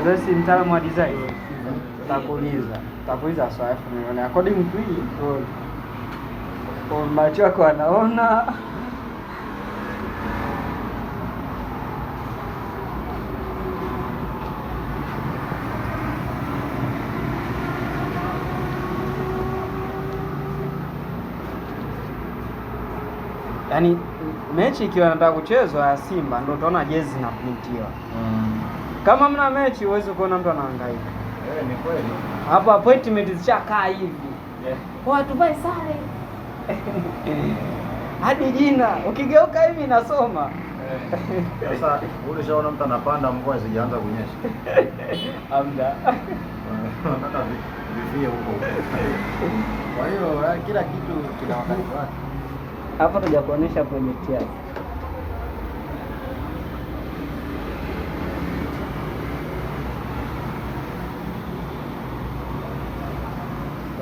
Wewe si mtaalamu wa design. Takuuliza. Takuuliza swali afu nione according to hii tuone. Kwa macho yako anaona. Yaani mechi ikiwa nataka kuchezwa ya Simba ndio utaona jezi zinaprintiwa. Kama mna mechi huwezi kuona mtu anahangaika. Eh, ni kweli. Hapo appointment zishakaa hivi. Yeah. Watu vae sare. Hadi jina ukigeuka hivi inasoma. Sasa ulishaona mtu anapanda mvua sijaanza kunyesha. Amda. Nataka vivie huko huko. Kwa hiyo kila kitu kina wakati wake. Hapa tuja kuonesha project yake.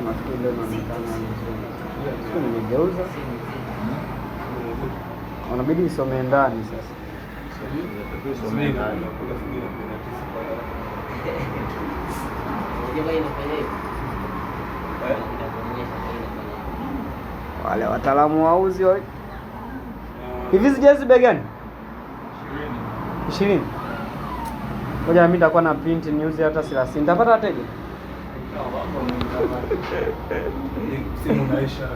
Nafikiri ndio inaonekana vizuri. Sio nimegeuza. Unabidi isome ndani sasa. Isomee ndani. Wale wataalamu wauzi wa hivi hizi jezi bei gani? 20. Ngoja na mimi nitakuwa na print niuze hata 30. Nitapata wateja? Simu naisha.